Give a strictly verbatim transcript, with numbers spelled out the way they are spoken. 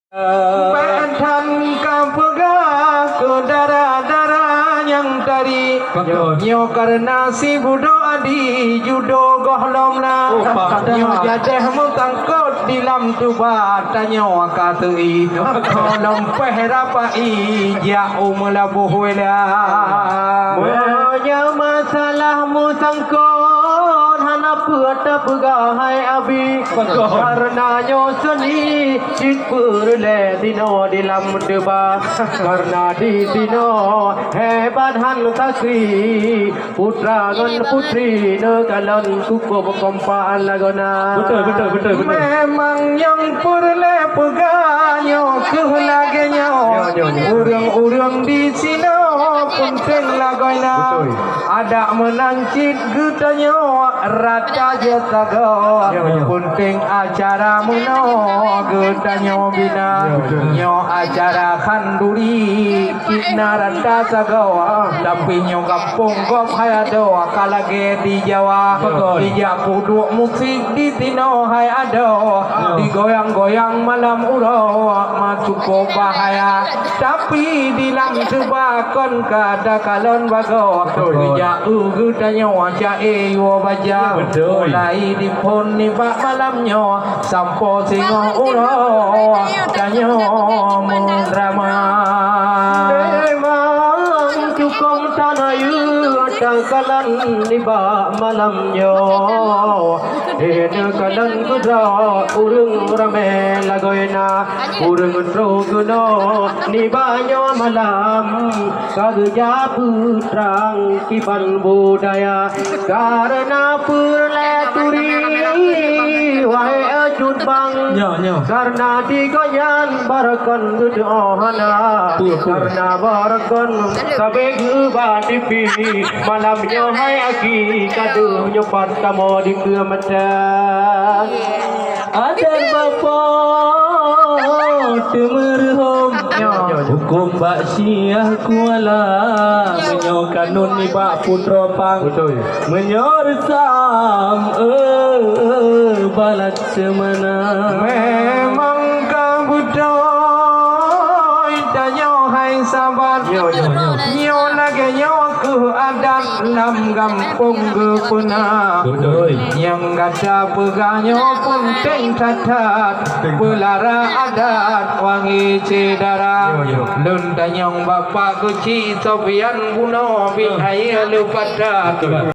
Bék that kapeugah keu dara-dara nyang tari. Betul. Nyoe kareuna si budoe adi judo gohlom na. Oh, paham. Nyoe jadeh meusangkot di lam tuba tanyoe ka teu-i. Gohlom péh rapai jak u meulaboh wela. Meunyoe masalah meusangkot hana peue tapeugah hai Abi. Betul. Kareuna nyoe seuni cit peureulée dinoe di lam deuba. Kareuna di dinoe hebat han saksi, putra ngon putri neukalon kukup kompak lagoena. Betul, betul, betul, betul. Memang nyang peureulée peugah nyoe keuh lagée nyoe. Nyoe, nyoe, nyoe. Ureuëng-ureuëng di sinoe peunteng lagoena. Betul. Adak meunan cit geutanyoe rata jeuet sagoe. Ya, ya. Peunteng acara meunoe geutanyoe bina. Ya, ya. Nyoe acara khanduri cit na rata sagoe. Tapi nyoe gampông gob hai adoe ka lagée di Jawa. Betul. Dijak peuduek musik di sinoe hai adoe. Ya. Digoyang-goyang malam uroe ma cukup bahaya. Tapi di lam deuba kon ka takalon bagoe. Betul. Bijak u geutanyoe ca-e yue baja. Betul. Mulai diphon nibak malam nyoe sampoe singoh uroe tanyoe meudrama. Memang cukong tanayeue takalon nibak malam nyoe. Hana kalon keudroe ureuëng ramé lagoena. Ureuëng troh keunoe nibak nyoe malam ka geujak peutrang kiban budaya. Kareuna peureulée turi, wahé cut bang. Nyoe, nyoe. Kareuna di gobnyan barokon geudoe hana. Betul, betul. Kareuna barokon sabe geuba tipi malam nyoe hai aki ka deuh nyoe pat kamoe dikeue mata. Adat bapak teumeureuhom, huköm bak Syiah Kuala. Meunyoe kanun nibak putroe pang, beutôi. Meunyoe reusam, eh, balat seumana. Memang ka beutôi tanyoe hai sabat. Yo, yo, yo. Nyoe lagée nyoe keuh adat lam gampông geupeuna. Beutôi. Nyang gata peugah nyoe peunteng that-that, peulara adat wangi syedara. Yo, yo. Lôn tanyong Bapak Geuchik Sofyan bunoe bit hayeue leupat that. Beutôi.